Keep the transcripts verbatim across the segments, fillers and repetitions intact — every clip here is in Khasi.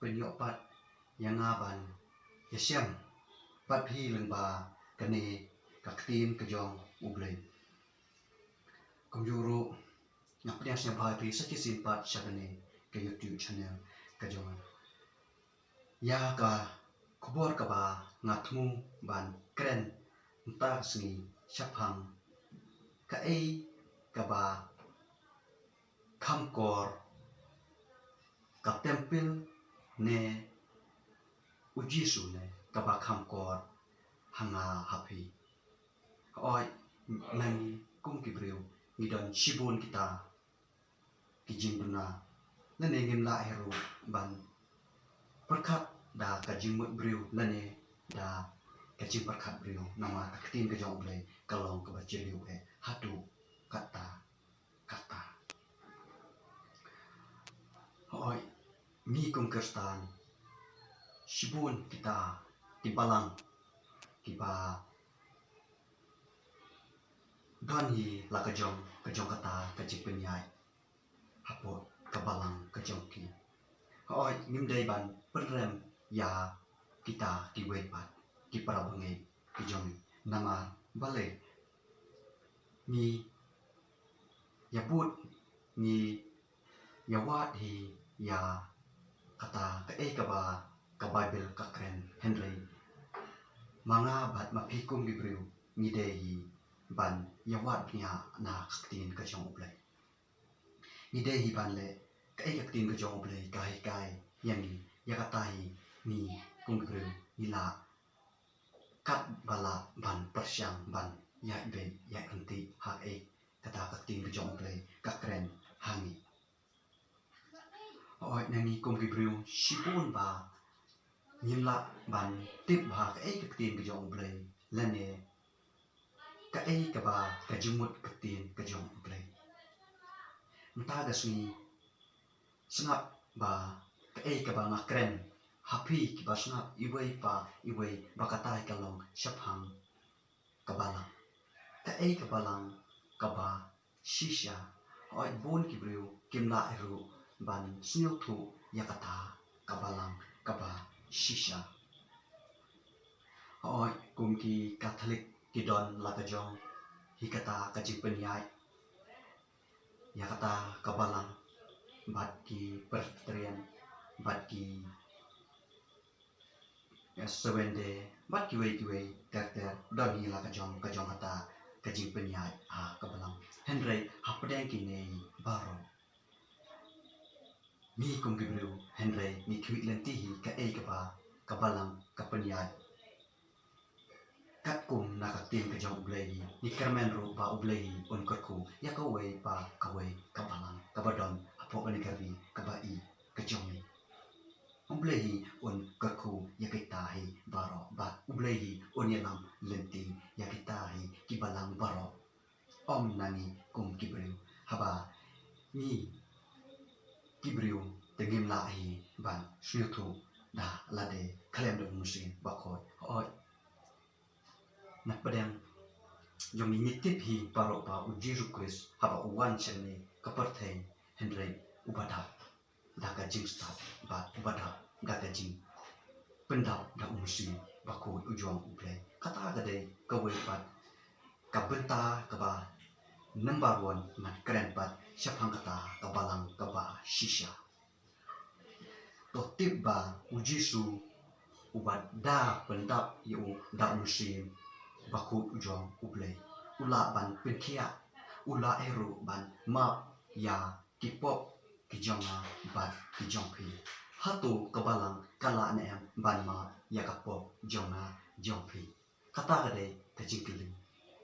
pynïoh pat ïa nga ban ïashem bad phi lyngba kane ka ktien ka jong U Blei. Kumjuh ruh nga pdiang sngewbha ïa phi sa shisien pat sha kane ka YouTube channel ka jong nga. Ïa ka khubor kaba nga thmu ban kren mynta ka sngi shaphang kaei kaba kham kor, ka templ ne U Jisu ne kaba kham kor ha nga ha phi. Hooid, ngi kum ki briew ngi don shibun kita ki jingduna, lane ngim lah hi ruh ban pyrkhat da ka jingmut briew lane da ka jingpyrkhat briew, namar ka ktien ka jong U Blei ka long kaba jylliew eh haduh katta katta. Hooid, ngi kum Khristan shibun kita ki balang kiba don hi la ka jong ka jong kata ka jingpynïaid hapoh ka balang ka jong ki. Hooid, ngim dei ban pynrem ïa kita kiwei pat ki para bangeit ki jong ngi, namar balei ngi ïa bud, ngi ïa wad hi ïa kata kaei kaba ka Baibl ka kren, hynrei ma nga bad ma phi kum ki briew ngi dei hi ban ïa wad bniah na ka ktien ka jong U Blei. Ngi dei hi ban leh kaei ka ktien ka jong U Blei ka hikai ïa ngi, ïa kata hi ngi kum ki briew ngi lah katba lah ban pyrshang ban ïaid beit ïaid ryntih ha kaei kata ka ktien ka jong U Blei ka kren ha ngi. Hooid, ngi kum ki briew shibun ba ngim lah ban tip ba kaei ka ktien ka jong U Blei lane kaei kaba ka jingmut ka ktien ka jong U Blei. Mynta ka sngi sngap ba kaei kaba nga kren ha phi kiba sngap iwei pa iwei, ba kata hi ka long shaphang ka balang. Kaei ka balang kaba shisha? Hooid, bun ki briew kim lah hi ruh ban sngewthuh ïa kata ka balang kaba shisha. Hooid, kum ki Katholik ki don la ka jong hi kata ka jingpynïaid ïa kata ka balang, bad ki Presbyterian, bad ki Seventh Day, bad kiwei kiwei ter ter, don hi la ka jong ka jong kata ka jingpynïaid ha ka balang. Hynrei hapdeng kine baroh ngi kum ki briew, hynrei ngi khmih lynti hi kaei kaba ka balang ka pynïaid. Katkum na ka ktien ka jong U Blei hi, ngi kyrmen ruh ba U Blei hi un kyrkhu ïa kawei pa kawei ka balang kaba don hapoh kane ka ri kaba ïeit ka jong ngi. U Blei hi un kyrkhu ïa kita hi baroh, bad U Blei hi un ïalam lynti ïa kita hi ki balang baroh. Ym na ngi kum ki briew, haba ngi ki briew te ngim lah hi ban sngewthuh da lade khlem da U Mynsiem Bakhuid. Hooid, na pdeng jong ngi ngi tip hi baroh ba U Jisu Khrist haba u wan sha kane ka pyrthei, hynrei uba dap da ka jingstad bad uba dap da ka jingpyndap da U Mynsiem Bakhuid u jong U Blei. Kata ka dei kawei pat ka bynta kaba number one ngan kren pat shaphang kata ka balang kaba shisha. To tip ba U Jisu uba da pyndap ïa u da U Mynsiem Bakhuid u jong U Blei, u lah ban pynkhiah, u lah hi ruh ban map ïa ki pop ki jong nga bad ki jong phi. Hato ka balang ka lah ne em ban map ïa ka pop jong nga jong phi? Kata ka dei ka jingkylli.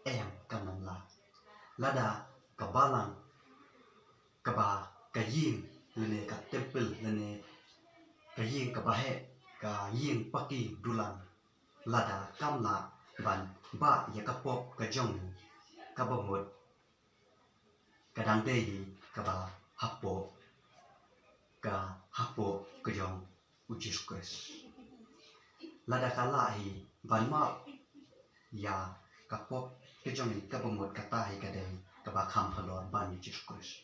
Em, kam nang lah. Lada ka balang kaba ka ïing lane ka templ lane ka ïing kaba heh, ka ïing paki dulan, lada kam lah ban bah ïa ka pop ka jong ngi, kaba mut ka dang dei hi kaba hapoh, ka hapoh ka jong U Jisu Khrist. Lada ka lah hi ban map ïa ka pop ka jong ngi, kaba mut kata hi ka dei kaba kham halor ban U Jisu Khrist.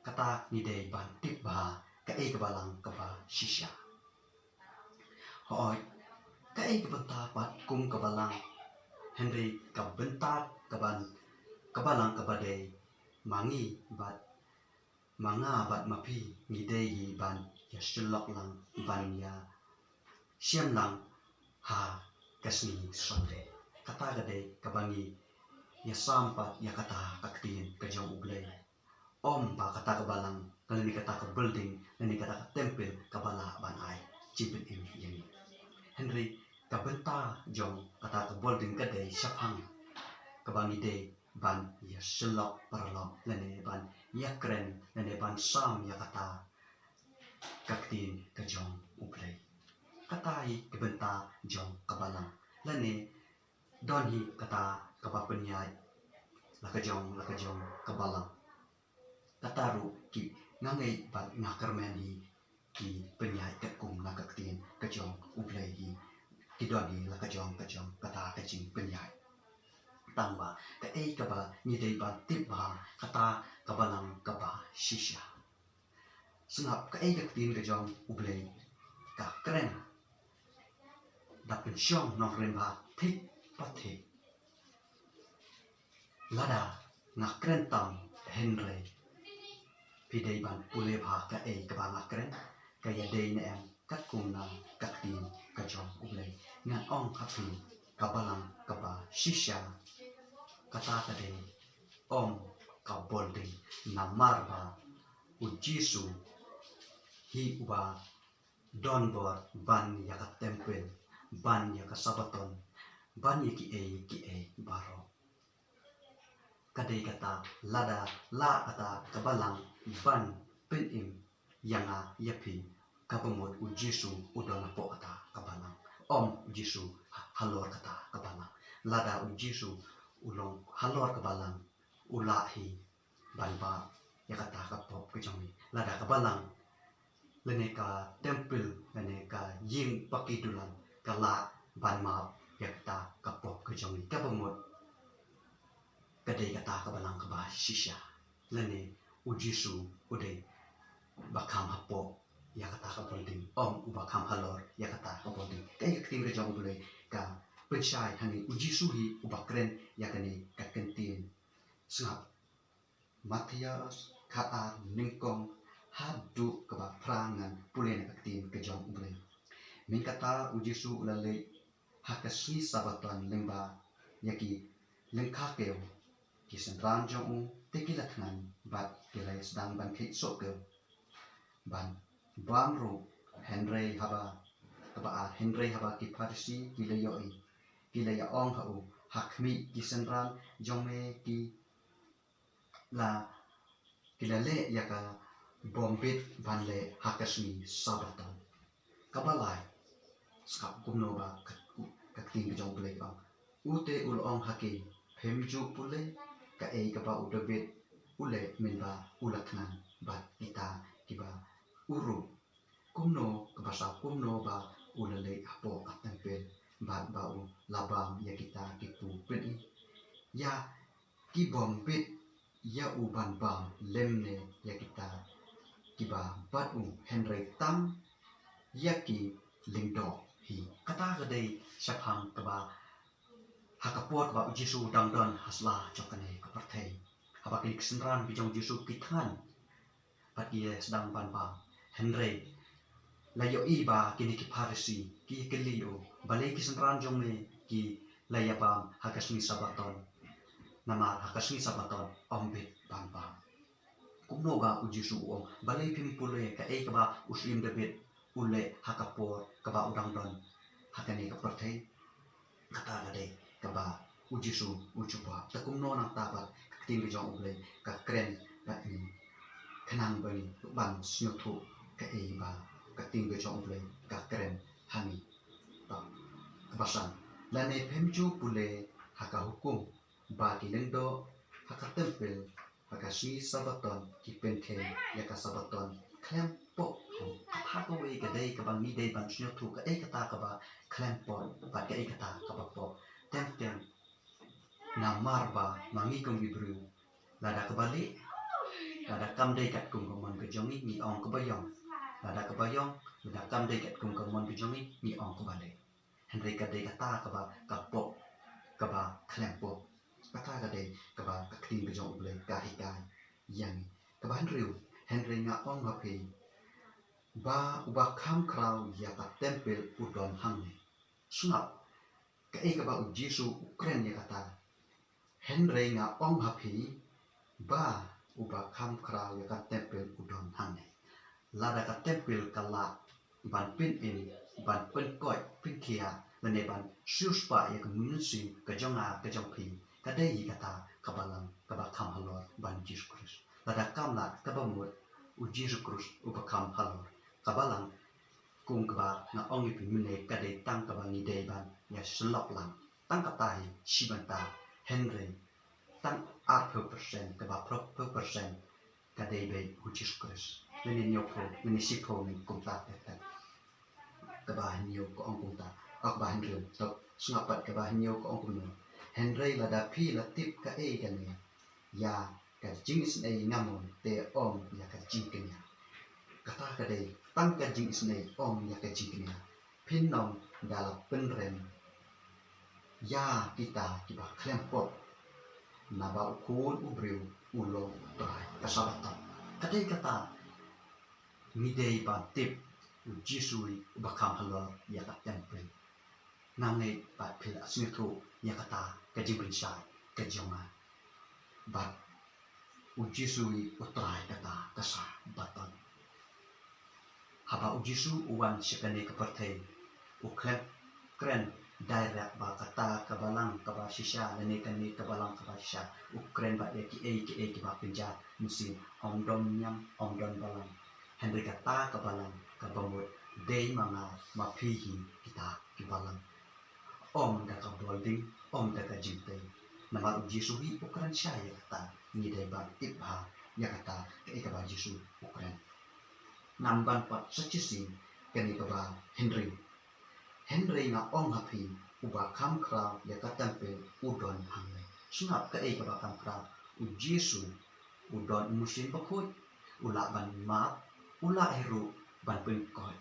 Kata ngi dei ban tip bha kaei ka balang kaba shisha. Hooid, kaei ka bynta pat kum ka balang, hynrei ka bynta ka ban, ka balang kaba dei ma ngi bad ma nga bad ma phi ngi dei hi ban ïa shyllok lang, ban ïa shem lang ha ka sngi Sunday. Kata ka dei kaba ngi ïa sam pat ïa kata ka ktien ka jong U Blei. Ym ba kata ka balang, lane kata ka building, lane kata ka templ kaba lah ban ai jingpynim ïa ngi. Hynrei ka bynta jong kata ka building ka dei shaphang kaba ngi dei ban ïa shyllok paralok, lane ban ïa kren, lane ban sam ïa kata ka ktien ka jong U Blei. Kata hi ka bynta jong ka balang, lane don hi kata kaba pynïaid la ka jong, la ka jong ka balang. Kata ruh ki, nga ngeit bad nga kyrmen hi ki pynïaid katkum na ka ktien ka jong U Blei hi, ki don hi la ka jong, ka jong kata ka jingpynïaid. Tangba kaei kaba ngi dei ban tip ba kata ka balang kaba shisha. Sngap kaei ka ktien ka jong U Blei ka kren da pynshong nongrim ba thik pa thik. Lada nga kren tam, hynrei phi dei ban pule ba kaei kaba nga kren ka ïadei ne em katkum na ka ktien ka jong U Blei. Ngan ong ha phi, ka balang kaba shisha kata ka dei ym ka building, namar ba U Jisu hi uba don bor ban ïa ka templ, ban ïa ka Sabaton, ban ïa kiei kiei baroh. Ka dei kata, lada lah kata ka balang ban pynim ïa nga ïa phi, kaba mut U Jisu u don hapoh kata ka balang, ym U Jisu halor kata ka balang. Lada U Jisu u long halor ka balang, u lah hi ban map ïa kata ka pop ka jong ngi. Lada ka balang, lane ka templ, lane ka ïing paki dulan ka lah ban map ïa kata ka pop ka jong ngi, kaba mut ka dei kata ka balang kaba shisha, lane U Jisu u dei ba kham hapoh ïa kata ka building, ym uba kham halor ïa kata ka building. Kaei ka ktien ka jong U Blei ka pynshai ha ngi? U Jisu hi uba kren ïa kane ka ktien. Sngap Mathaios khatar, nyngkong haduh kaba phra, ngan pule na ka ktien ka jong U Blei. Mynta kata U Jisu u la leit ha ka sngi Sabaton lyngba ïa ki lyngkha kiew. Ki synran jong u te ki la thngan bad ki la ïa sdang ban kheiñ sohkiew ban bam ruh. Hynrei haba, kaba ar, hynrei haba ki Pharisi ki la ïohi, ki la ïa ong ha u, ha khmih, ki synran jong me ki la, ki la leh ïa ka bym bit ban leh ha ka sngi Sabaton. Kaba lai, sngap kumno ba ka, ka ktien ka jong U Blei ka ong. U te u la ong ha ki, phim ju pule kaei kaba u Dabid u leh mynba u la thngan bad kita kiba u ruh? Kumno, kaba saw, kumno ba u la leit hapoh ka templ bad ba u la bam ïa kita ki pu pyni? Ïa ki bym bit ïa u ban bam lymne ïa kita kiba bad u, hynrei tang ïa ki lyngdoh hi. Kata ka dei shaphang kaba ha ka por kaba U Jisu u dang don ha sla jong kane ka pyrthei, haba kine ki synran ki jong U Jisu ki thngan bad ki ïa sdang ban bam. Hynrei la ïohi ba kine ki Pharisi ki ïa kylli u, balei ki synran jong me ki la ïa bam ha ka sngi Sabaton? Namar ha ka sngi Sabaton ym bit ban bam. Kumno ba U Jisu u ong, balei phim pule kaei kaba u Syiem Dabid u leh ha ka por kaba u dang don ha kane ka pyrthei? Kata ka dei kaba U Jisu u jubab. Te kumno nangta pat ka ktien ka jong U Blei ka kren bad ngi, khnang ba ngi ban sngewthuh kaei ba ka ktien ka jong U Blei ka kren ha ngi. Kaba san, lane phim ju pule ha ka hukum ba ki lyngdoh ha ka templ ha ka sngi Sabaton ki pynkheiñ ïa ka Sabaton khlem pop? Kata kawei ka dei kaba ngi dei ban sngewthuh, kaei kata kaba khlem pop bad kaei kata kaba pop. Teng teng namar ba ma ngi kum ki briew, lada kaba lieh, lada kam dei katkum ka mon ka jong ngi, ngi ong kaba ïong. Lada kaba ïong, lada kam dei katkum ka mon ka jong ngi, ngi ong kaba dei. Hynrei ka dei kata kaba ka pop, kaba khlem pop. Kata ka dei kaba ka ktien ka jong U Blei ka hikai ïa ngi. Kaba hynriew, hynrei nga ong ha phi ba uba kham khraw ïa ka templ u don hangne. Sngap, kaei kaba U Jisu u kren ïa kata. Hynrei nga ong ha phi ba uba kham khraw ïa ka templ u don hangne. Lada ka templ ka lah ban pynim, ban pynkoit, pynkhiah, lane ban siewspah ïa ka mynsiem ka jong nga, ka jong phi, ka dei hi kata ka balang kaba kham halor ban Jisu Khrist. Lada kam lah, kaba mut U Jisu Khrist uba kham halor. Ka balang kum kaba nga ong ïa phi mynne ka dei tang kaba ngi dei ban ïa sylok lang. Tang kata hi shi bynta, hynrei tang arphew percent, kaba phraphew percent ka dei beit U Jisu Khrist. Lane hynñiewphew, lane shiphew, ne kumta, te, te. Kaba hynñiew ka ong kumta, ah, kaba hynriew, to, sngap pat, kaba hynñiew ka ong kumno. Hynrei lada phi la tip kaei kane ïa ka jingisynei, nga mon te ong ïa ka jingkñia. Kata ka dei tang ka jingisynei, ong ïa ka jingkñia. Phin ong da la pynrem ïa kita kiba khlem pop, naba U Khun u briew u long U Trai ka Sabaton. Ka dei kata, ngi dei ban tip U Jisu uba kham halor ïa ka templ. Nga ngeit ba phi la sngewthuh ïa kata ka jingpynshai ka jong nga. Bad U Jisu u trai kata ka Sabaton. Haba U Jisu u wan sha kane ka pyrthei, u khlem kren direct ba kata ka balang kaba shisha lane kane ka balang kaba shisha. U kren bad ïa kiei kiei kiba kynja mynsiem, ym don niam, ym don balang. Hynrei kata ka balang kaba mut dei ma nga ma phi hi kita ki balang. Ym da ka building, ym da ka jingtei. Namar U Jisu hi u kren shai ïa kata, ngi dei ban tip bha ïa kata kaei kaba U Jisu u kren. Ngam ban pat sa shisien kane kaba hynriew. Hynrei nga ong ha phi, uba kham khraw ïa ka templ u don hangne. Sngap kaei kaba kham khraw, U Jisu u don u Mynsiem Bakhuid, u lah ban map, u lah hi ruh ban pynkoit.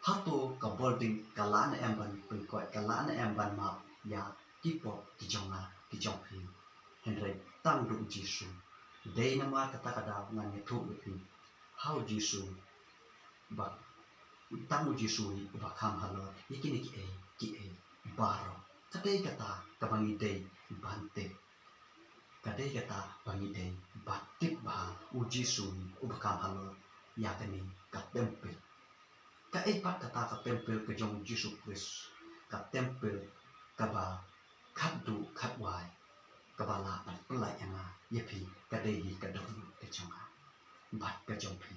Hato ka building ka lah ne em ban pynkoit, ka lah ne em ban map ïa ki pop ki jong nga, ki jong phi? Hynrei tang da U Jisu. Dei namar kata ka daw ngan ïathuh ïa phi ha U Jisu, ba tang U Jisu hi uba kham halor ïa kine kiei kiei baroh. Ka dei kata kaba ngi dei ban tip. Ka dei kata ba ngi dei ban tip ba U Jisu uba kham halor ïa kane ka templ. Kaei pat kata ka templ ka jong U Jisu Khrist, ka templ kaba khatduh khatwai, kaba lah ban pyllait ïa nga ïa phi, ka dei hi ka dohnud ka jong nga bad ka jong phi.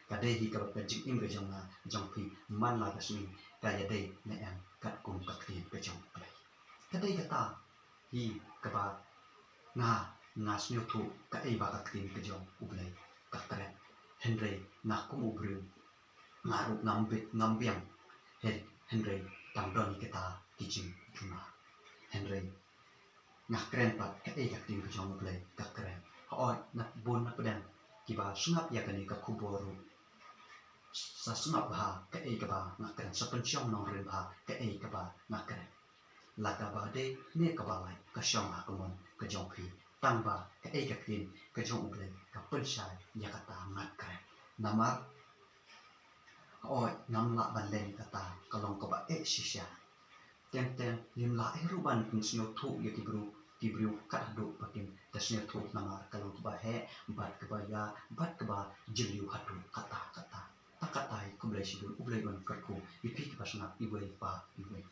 Ka dei hi kaba ka jingim ka jong nga jong phi man la ka sngi ka ïadei ne em katkum ka ktien ka jong U Blei. Ka dei kata hi kaba nga, nga sngewthuh kaei ba ka ktien ka jong U Blei ka kren. Hynrei nga kum u briew, nga ruh ngam bit ngam biang. Hyn-, hynrei tang don hi kita ki jingduna. Hynrei nga kren pat kaei ka ktien ka jong U Blei ka kren. Hooid, na bun na pdeng kiba sngap ïa kane ka khubor ruh sa sngap bha kaei kaba nga kren, sa pynshong nongrim bha kaei kaba nga kren. La kaba dei ne kaba lait ka shong ha ka mon ka jong phi, tang ba kaei ka ktien ka jong U Blei ka pynshai ïa kata ngan kren. Namar hooid, ngam lah ban len kata, ka long kaba eh shisha. Teng teng ngim lah hi ruh ban pynsngewthuh ïa ki briew, ki briew kat haduh ba kin da sngewthuh namar ka long kaba heh bad kaba ïa bad kaba jylliew haduh katta katta. Tang katta hi, khublei shibun, U Blei un kyrkhu ïa phi kiba sngap iwei pa iwei.